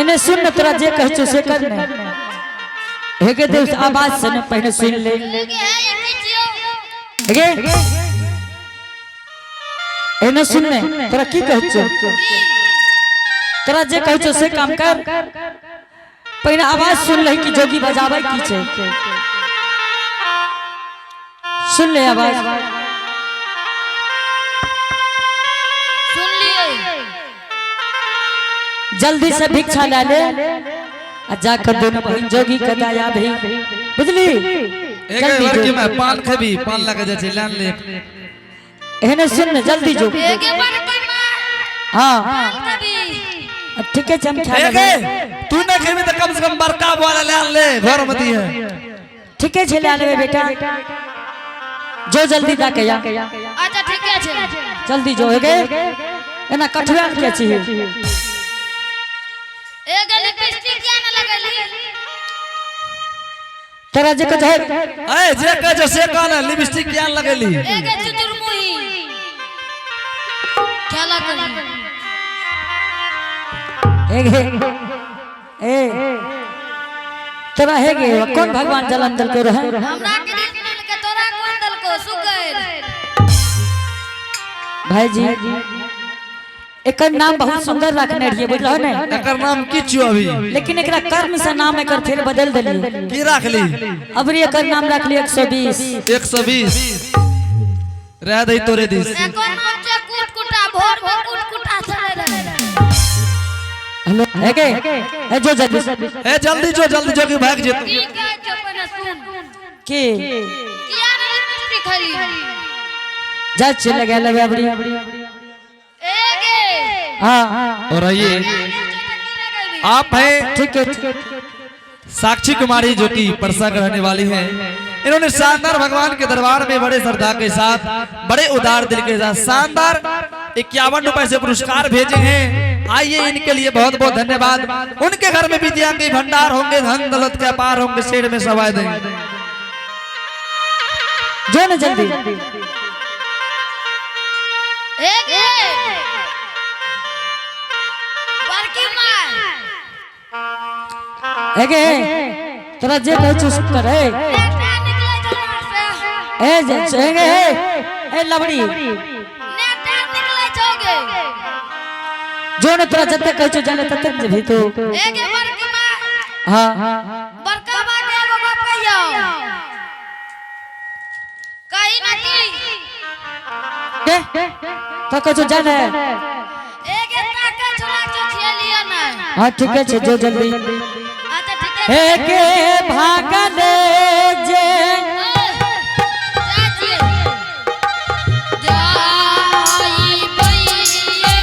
एने सुन न तोरा जे कहै छौ से कर ने। हेगे देव आवाज से ने पहले सुन ले। हेगे एने सुन ने तोरा की कहै छौ? तोरा जे कहै छौ से काम कर। पहले आवाज सुन ले कि जोगी बजाबै की छै। सुन ले आवाज। सुन लिए। जल्दी से भिक्षा ले ले आ जाकर दोनों बहन जोगी के दया भी, बुझली? एक जल्दी लड़की जो। में पान खेबी, पान लगे जाइ छै, लान ले। एहने सुन ने, जल्दी जो। एगे बड़की माँ। हाँ। कभी। ठीके छै, हम खा एगे लेबै। तू नहीं खेबी तो कम से कम बड़का वाला लान ले, घर में दिए। ठीके छै, ले लेबै बेटा। जो जल्दी जाके या। अच्छा ठीक है छे। जल्दी जो। हेगे एना कठुआ के छी? एगे लिपस्टिक किया न लगेली? तोरा जे कहै। ए जे कहै छौ से कह ने, लिपस्टिक किया लगेली? एगे चुचुरमुही खेला करी। हेगे ए तोरा हेगे कौन भगवान जन्म देलको रहे? हमरा कृष्ण के, तोरा कौन दलको सुकर? भाईजी, एकर नाम बहुत सुंदर रखने रहिए, बुझलो ने? एकर नाम की छियो अभी? लेकिन एकरा कर्म से नाम एकर फिर बदल देलिए। की राखली? अबरी एकर नाम रखली 120। 120 रह दही तोरे दिस। एकर नाम छै कुटकुटा, भोर में कुटकुटा चले रहे। हेलो, हेगे ए जो जल्दी। ए जल्दी जो, जल्दी जो कि भाग जेतो। की कहै छौ पहिने सुन। की? किया न लिपस्टिक खैली? जा छे लगा लेबे अबरी। एगे। हाँ। और आइए आप हैं ठीक है। साक्षी कुमारी, जो कि परसा के रहने वाली हैं। इन्होंने शानदार भगवान के दरबार में बड़े श्रद्धा के साथ, बड़े उदार दिल के साथ शानदार 51 रुपए से पुरस्कार भेजे हैं। आइए, इनके लिए बहुत बहुत धन्यवाद। उनके घर में विद्या के भंडार होंगे, धन दौलत के अपार होंगे, शेर में सवाए देंगे। जो ना जल्दी। एगे बड़की माय। हेगे तोरा जे कहै छौ से कर। ए नेटा निकले छौ नाक से। ए जे हेगे ए ए लबड़ी। नेटा निकले छौ गे। जो न तोरा जते कहै छौ जाने तते जेबही तू। एगे बड़की माय। हाँ। बड़का बा के एगो गप कहियो, कही ना की? के तो कहै छौ जाने। एगे ताके छोड़ा छौ खियलियो ना। हाँ, ठीक है, जो जल्दी। अच्छा ठीक है। हे के भागले जे चाची जाई भैया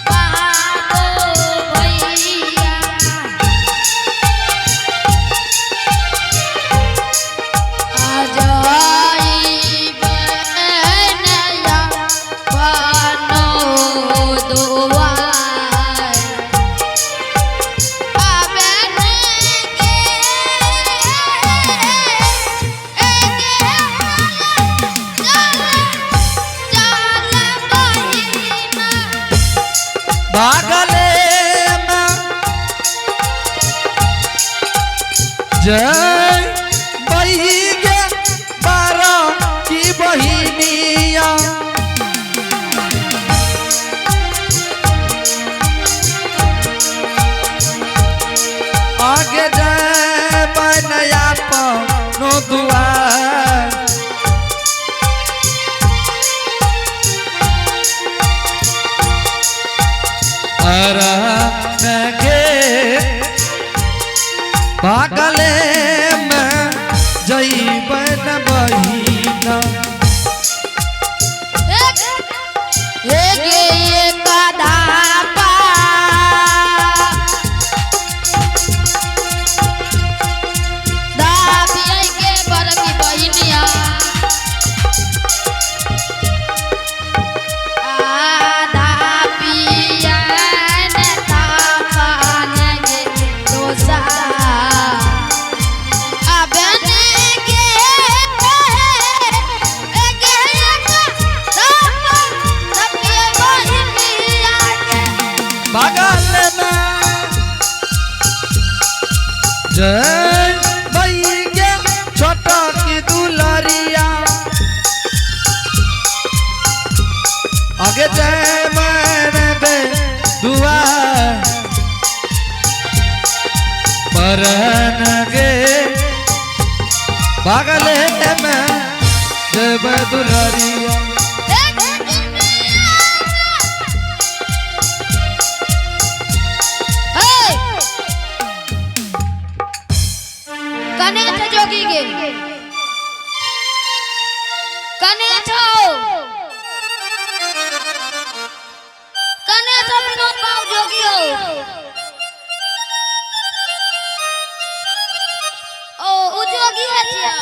बाबो भैया आ जाई बनया बनो दुआर आबे के एगे चल चल बहिना। भागले में जय बही बारह की बहिनिया। आगे जय बनया पनो दुआर। अरन के भागले में जईबन बहिना। एगे एक धापा दाबियै के बड़की बहिनिया आधा पिया ने तापान गे दोसा। जय भैया छोटा की दुलारिया आगे जय मैंने बे दुआ परन गे बगल में जय दुलारिया। कने छो जोगी के कने छो कने छो विनोद बाबू जोगी हो ओ उ जोगी है छियै।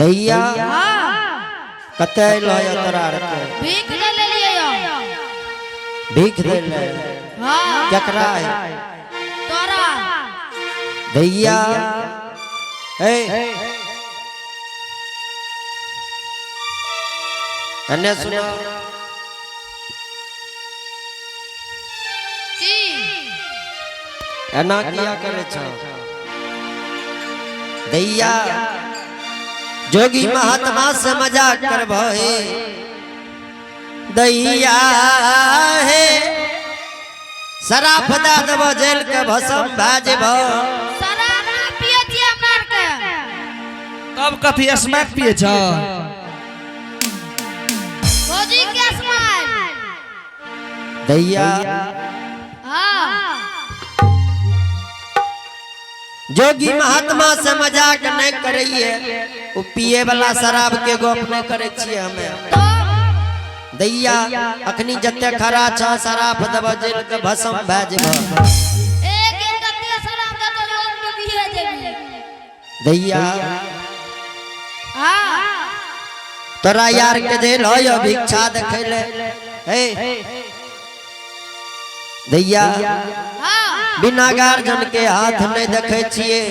दैया कते अयलो है तोरा आरके? भीख ले लेलियै यौ। भीख देले? हाँ। केकरा है? तोरा। दैया ए एने सुनो। की? एना किया करे छो दैया? जोगी महात्मा से मजाक करबो हे दैया? हे शराब दा देबो, जेल के भसम भए जेबो। शराब ना पियै छियै हमरा आरके। तब कथी स्मैक पिए छ? भौजी के स्माइल। दैया। हाँ। जोगी महात्मा से मजाक नहीं करैये। ओ पिए वाला शराब के गप नहीं करे छियै हमे। तो? दैया, अखनी जते खरा छ शराब देबो, जेल के भसम भए जेबो। एक एक कते शराब दतो लोग डूबिए जेबी। दैया। हाँ। तोरा यार के जेल हो भिक्षा देखैले हे दैया? हाँ। बिना गार्जन के हाथ नहीं देखे छियै।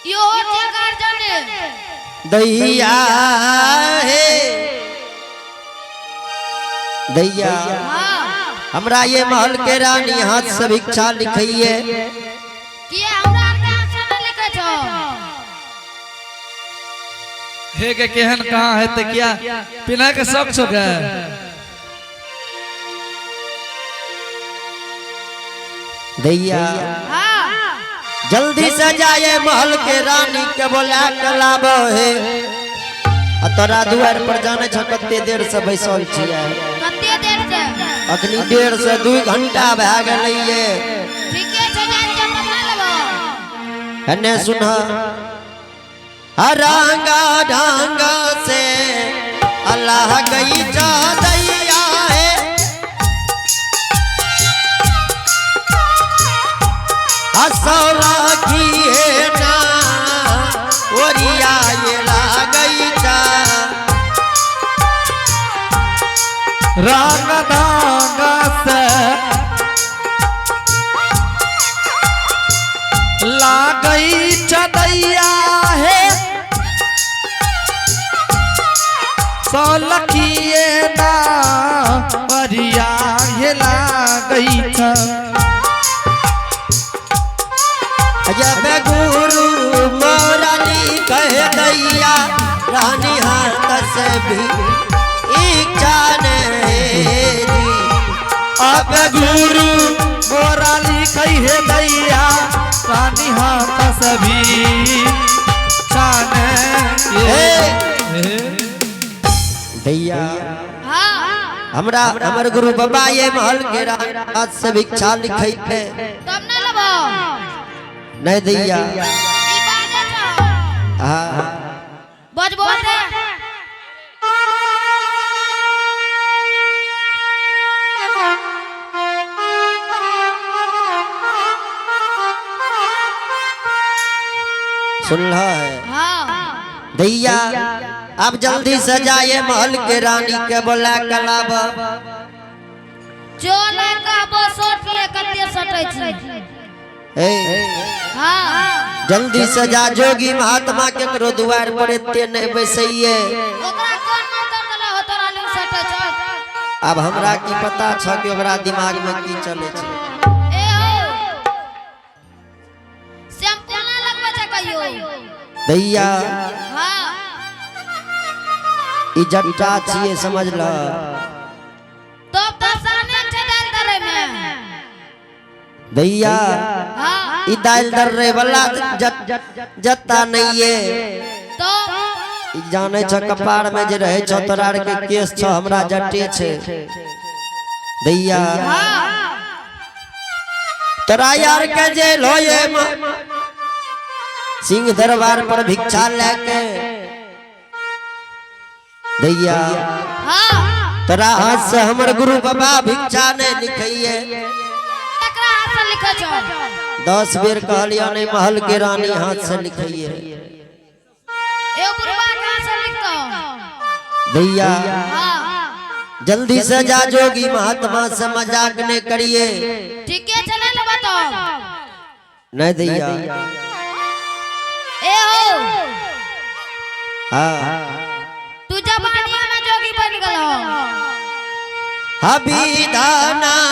यो छै गार्जियन। दैया हे दैया। हाँ। हमरा ये महल के रानी हाथ से भिक्षा लिखैये। किए हमरा आरके हाथ से नहि लिखै छौ? हे के केहन कहाँ है ते क्या पिना के शौक छो के? दैया। हाँ। जल्दी से जाए महल के रानी के बोला के लाबो हे। आ तोरा दुआर पर जाने छ कते देर से बैसल छियै? कते देर से? अखनी 1.5 से 2 घंटा भए गेलैये। ठीके छै, जाइ छियै बना लेबो। एने सुन, रंगा ढंग से अल्लाह गई जा दैया है। असौला की है ना ओरिया ये लागई जा। रंग दांग से लागई चदैया है सौ लखिए ना बरिया ये लागई छ। जब गुरु मोराली कह दैया रानी हाथ से भी इच्छा नहीं जी। अब गुरु मोराली कहे दैया रानी हाथ सभी छाने। हे दैया। हाँ। हमरा हमर गुरु बाबा ये महल के रानी हाथ से भिक्षा लिखै थे। तब नहि लेबो। नहीं दैया। ई बाजै छौ। हाँ। बजबो ने। सुनल है। हाँ। दैया, आप जल्दी से जाइए, महल के रानी के बोला के लाब। जो नहीं कहबो सोट ले, कते सटै छी। ए। हाँ। जल्दी से जा, जोगी महात्मा के करो दुआर पर एते नहीं बैसैये। ओकरा कोन मंत्र देला हो तोरा लग सटै छौ? अब हमरा की पता छ कि ओकरा दिमाग में की चले छै। ए हो, शैम्पू ना लगबै छै कहियो? दैया। हाँ। ई जट्टा छियै, समझ ल। तब तऽ साने छै दालि दरै में। दैया। हाँ। ई दालि दर्रे वाला जत्ता नहीं है। तो? ई जाने छ, कपार में जे रहे छ तोरा आर के केस छ, हमरा जट्टे छै दैया। हाँ। तोरा यार के जेल होये सिंह दरबार पर भिक्षा लेके दैया। हाँ। तोरा हाथ से हमर गुरु बाबा भिक्षा नहीं लिखैये। केकरा हाथ से लिखै छौ? 10 बेर कहलियो नहीं, महल के रानी हाथ से लिखैये। एगो बुढ़बा के हाथ से लिखतौ? दैया। हाँ। जल्दी से जा, जोगी महात्मा से मजाक नहीं करिए। ठीके छै, नहीं लेबा तो। नहीं दैया। ए हो। हाँ। तू जवानिया में जोगी बन गेलो। हबीदानाली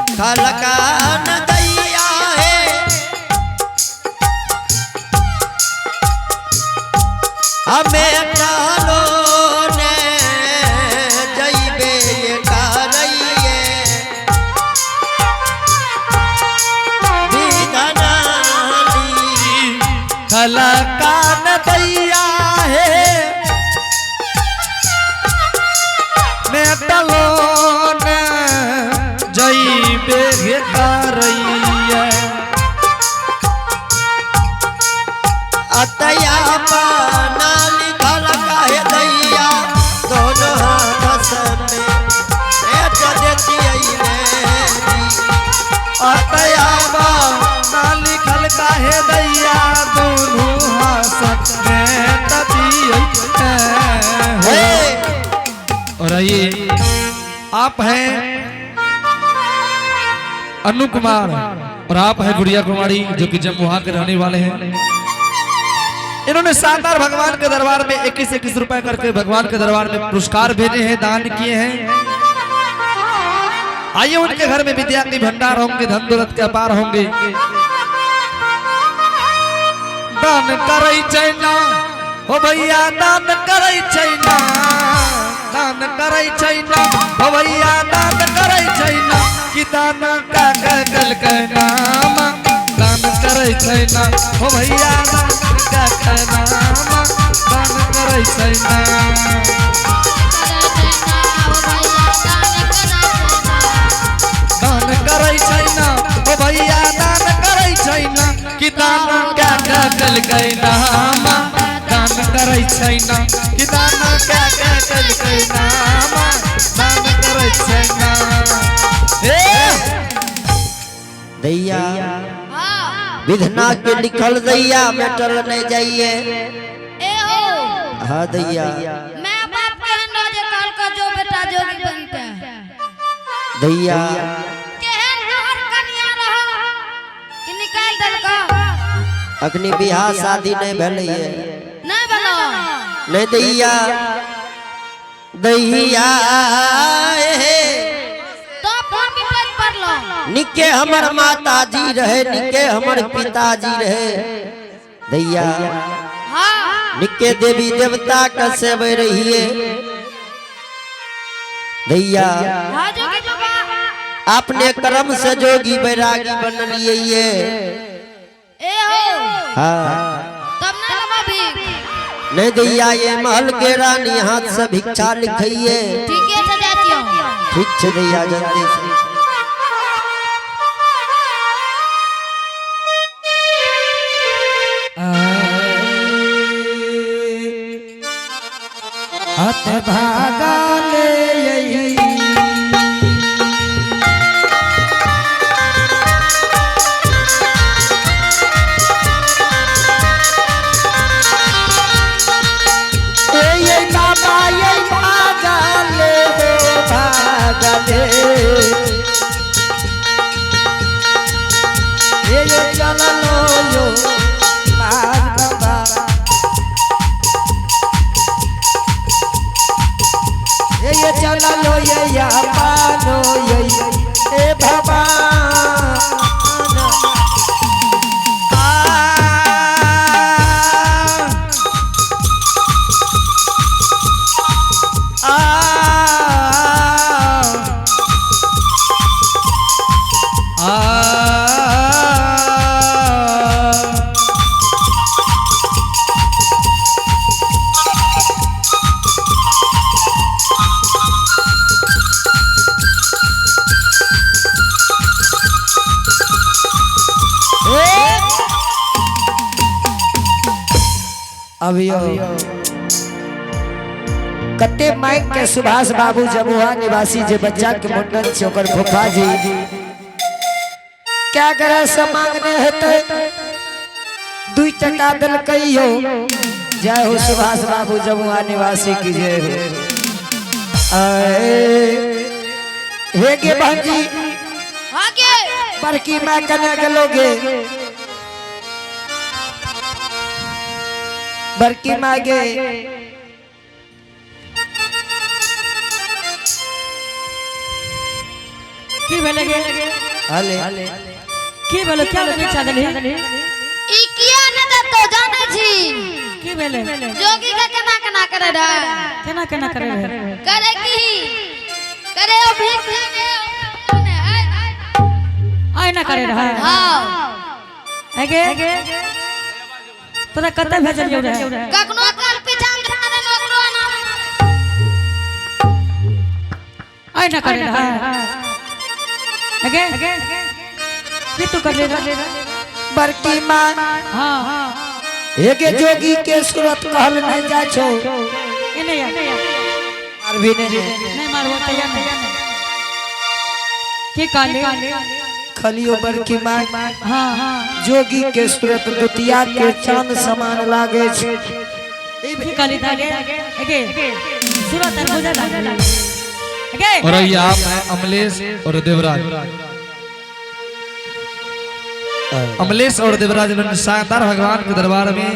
खलकान दैया है, हमें टालो ने जइबे करैये विधनाली। खलकान दैया है, मेटलो ने जइबे करैया। अतया पाना लिखल काहे दैया, दोनों हाथ से में ए देती रे। अतया ना लिखल काहे दैया, दोनों हाथ में तदियै। हे। और आइए, आप हैं अनु कुमार और आप हैं गुड़िया कुमारी, जो कि जमुहा के रहने वाले हैं। इन्होंने शानदार भगवान के दरबार में 21-21 रुपए करके भगवान के दरबार में पुरस्कार भेजे हैं, दान किए हैं। आइए, उनके घर में विद्या के भंडार होंगे, धन दौलत के अपार होंगे। दान करई छैना हो भैया, दान करई छैना, दान करई छैना हो भैया, दान करई छैना कि दान का कल के नाम। दान करई छैना हो भैया, दान का के नाम, दान करई छैना। दान करै छैना ओ भैया, दान करै छैना कि दान क्या कलकै नाम। दान करै छैना कि दान क्या कलकै नाम, दान करै छैना ए। दैया। हाँ। विधना के लिखल दैया मेटल नहीं जाइए। ए हो। हाँ दैया। मैं बाप केहन रह जे कहलको जो बेटा जोगी बनते। दैया। केहन तोहर कनिया रह कि निकाल देलको? अखनी बियाह शादी नहीं भेलैये। नहीं बनो? नहीं दैया, दैया हे। तो फोन विपद पड़लो। निके हमर माता जी रहे, निके हमर पिताजी रहे दैया। हाँ। निके देवी देवता के सेवे रहिए दैया। हाँ जोगी बाबा। अपने कर्म से जोगी बैरागी बनलिए ये। ए हो। हाँ। तब ना लबा भी। नहीं दैया, ये महल के रानी हाथ से भिक्षा लिखिए। ठीक है, जाती हूँ। ठीक छे दैया, जल्दी से। अत भागा ले यही। अभियो कते माइक के सुभाष बाबू जमुआ निवासी जे बच्चा के मुंडन छै ओकर फूफा जी क्या करे से मांगने हेतै 2 टका देलकै यो। जय हो सुभाष बाबू जमुआ निवासी की जय हो। आए हे गे बहन जी आगे बड़की माँ कने गेलोगे बड़की माँ गे की भेलै गे? हले की भेलै? क्या ने भिक्षा देलही? ई किया ने देतो जानै छी? की भेलै? जोगी के केना केना करे रहे? केना केना करे रहे? करे की करे ओ भीख मांगे ने आइ ना करे रहे। हां आगे तोरा कते भेजलियौ रहे? कखनो काल पीछा में धरा देलौ ओकरो नाम। आइ ना करे रहे। आगे की तू करले रहे? बड़की माँ हाँ एक जोगी के सूरत कहल नहीं जा छो। एने या मारबी नहीं नहीं मारबो तैयार नहीं। की कहले? खलियो बड़की माँ हाँ हाँ जोगी के सूरत दुतिया के चांद समान लागे छे। की कहली तागे? आगे सूरत आर बुझा लागे। आगे और ये आप हैं अमलेश और देवराज। अमलेश और देवराज ने शानदार भगवान के दरबार में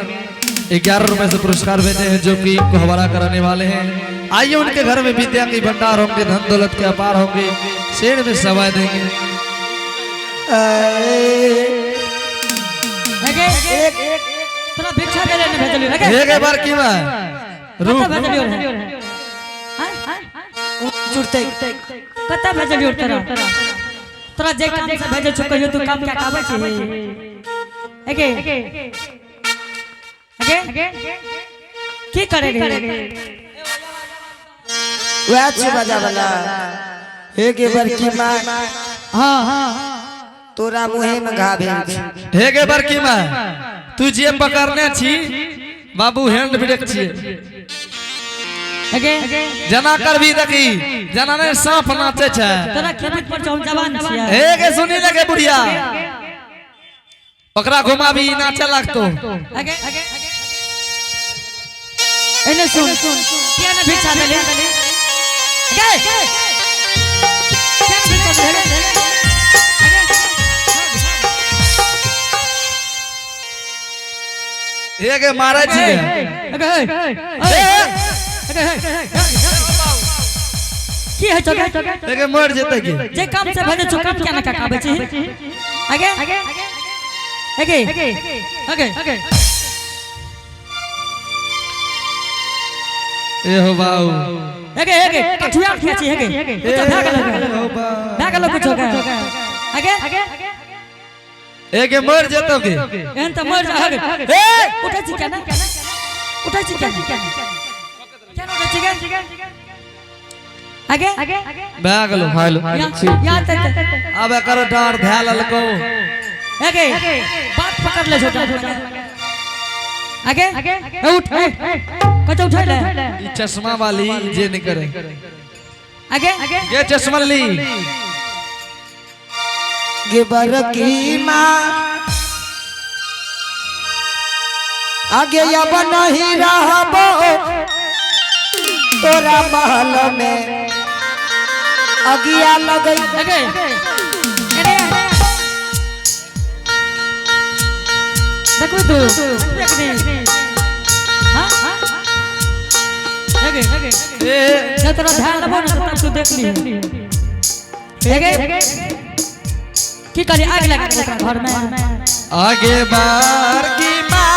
11 रुपए से पुरस्कार भेजे हैं जो कि इनको हवाला कराने वाले हैं। आइए उनके घर में विद्या के भंडार होंगे, धन दौलत के अपार होंगे, शेर में सवाई देंगे। आगे तोरा भिक्षा देले ने भेजलियो। आगे एक बार की मैं कते भेजलियो रहे? हाँ? जुड़ते कते भेजलियो तोरा? तोरा जे काम से भेजल छौ कहियो तू काम क्या काबै छी? आगे आगे की करे रे? वह छी बजा वाला। एक बड़की माँ हाँ हाँ तोरा मुहे में घा भेल छै। एक बार की मैं तू जे पकड़ने छी बाबू हैंड ब्रेक छी। आगे जना कर भी देखी जना ने सांप नाचे छे। तोरा खेत पर हम जवान छियै। एक सुनी लगे बुढ़िया ओकरा घुमाबी नाचे लगतो। आगे एने सुन किया ने भिक्षा देले? आगे किया ने भिक्षा देले? एक मारे छी। आगे की है चौके? एक मर जेते की जे काम से भेजे छौ काम किया ने काबै छी? आगे आगे आगे ए हो बाबू आगे आगे कठुआ किया छी? आगे कुछ भए गेल भए गेल कुछ आगे एक मर जेतो की एहन तऽ मर जा। आगे ए उठै छी केना? उठै छी केना? केना उठै छी गे? आगे भए गेलो। हेलो यहाँ तक अब एकर डार धए ललको। आगे बात पकड़ ले छोटा आगे ए उठ कतौ उठै ले। ई चश्मा वाली जे नहीं करे आगे ये चश्मा ली गे बड़की माँ आगे अब नहीं रहबो तोरा महल में अगिया लगई। आगे एने देखबी तू देखनी। हाँ आगे ए जे तोरा ध्यान लेबो ने तब तू देख ली। आगे की करी? आग लगा देलक घर में। आगे बार की माँ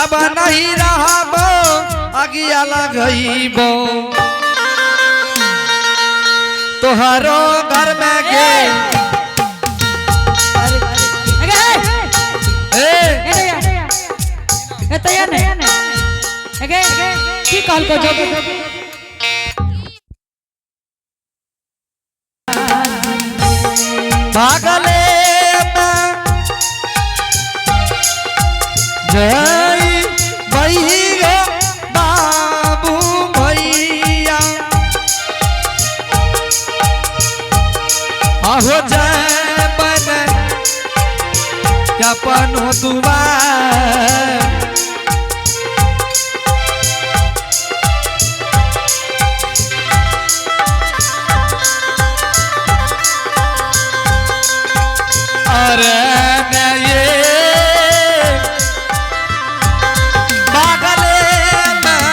अब नहीं रहबो अगिया लगइबो तोहरो घर में गे। आगे ए एने या ए तैयार ने आगे की कहलको जोगी? भागले में जय भैया बाबू भैया आहो जय बन अपनो दुआर। अरे न ये बागले में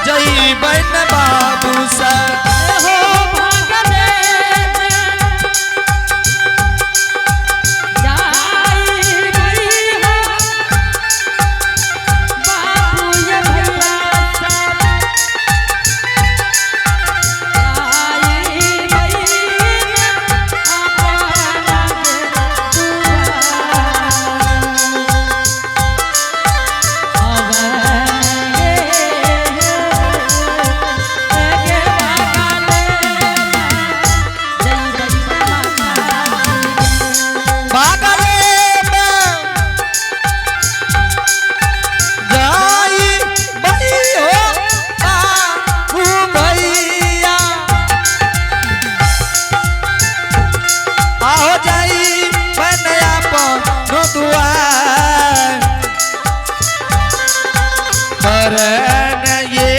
जइबै न बाबू सा हो भागले जाई भैया बाबू ये भैया जाई भैया अपना बागले में जाई हो बाबू भैया आहो जाई बनया पनो दुआर करन ये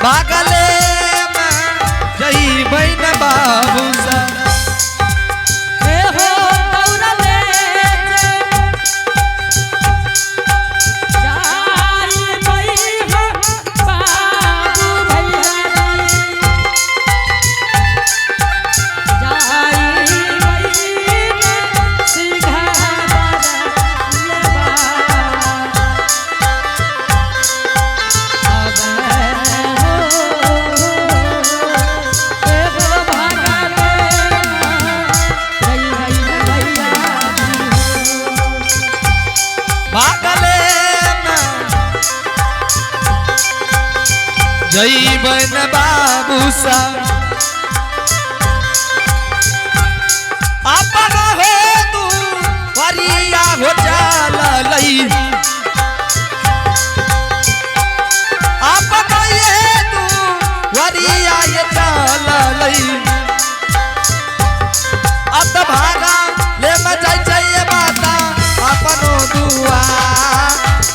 बागले में जई बन बाबू सा बागले में जई बन बाबू सा अपन हो तू वरिया हो चाल लई अपन ये तू वरिया ये चाल लई अत भागा ले में जाई जाइए माता अपनो दुआ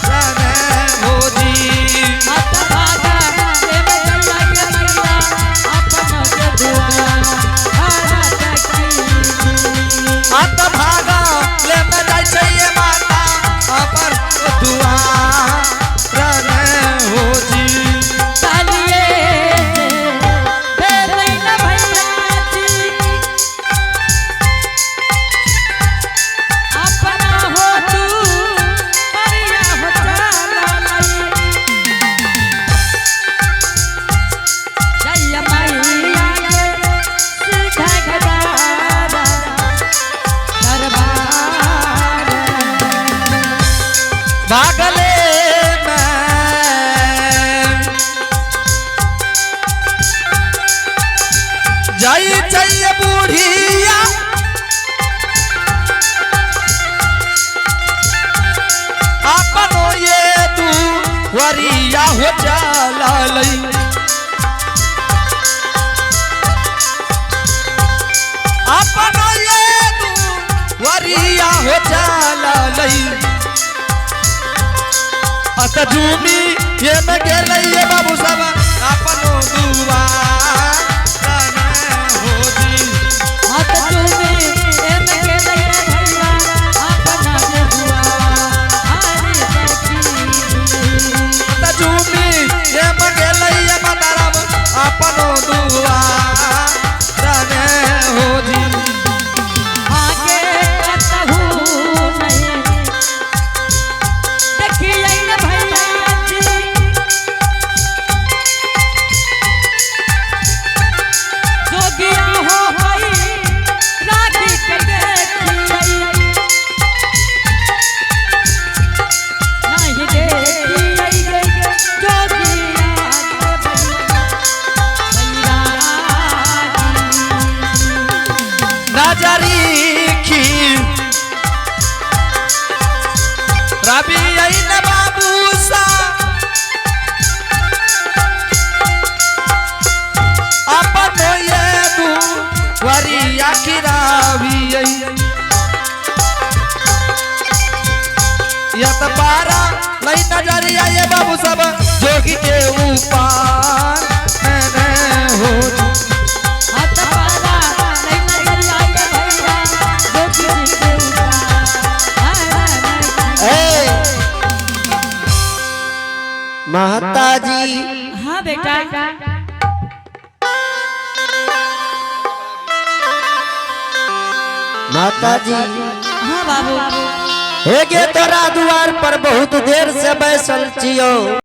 रने हो जी। अत भागा ले में जाई जाइए माता अपन दुआ रने हो जी। बागले में जाई चाहिए बूढ़िया अपनो ये तू वरिया हो चाला लई अपनो ये तू वरिया हो चाला लई अत झूमी ये में गेलै ये बाबू सब अपनो दुआ हो जी। अत झूमी ये में गेलै ये माताराम अपनो दुआ हो जी। नजरी खी अभी आई न बाबू सा अपन ये दुवरिया किरावी आई। यत पारा लई नजरिया ये बाबू सब जोगी के ऊपर मैंने हो हाथ पारा नहीं नजर आए भैया जोगी जी के ऊपर। हाय, हाय, हाय। ए माता जी हाँ बेटा। माता जी हाँ बाबू। हे गे तोरा दुआर पर बहुत देर से बैसल छियो।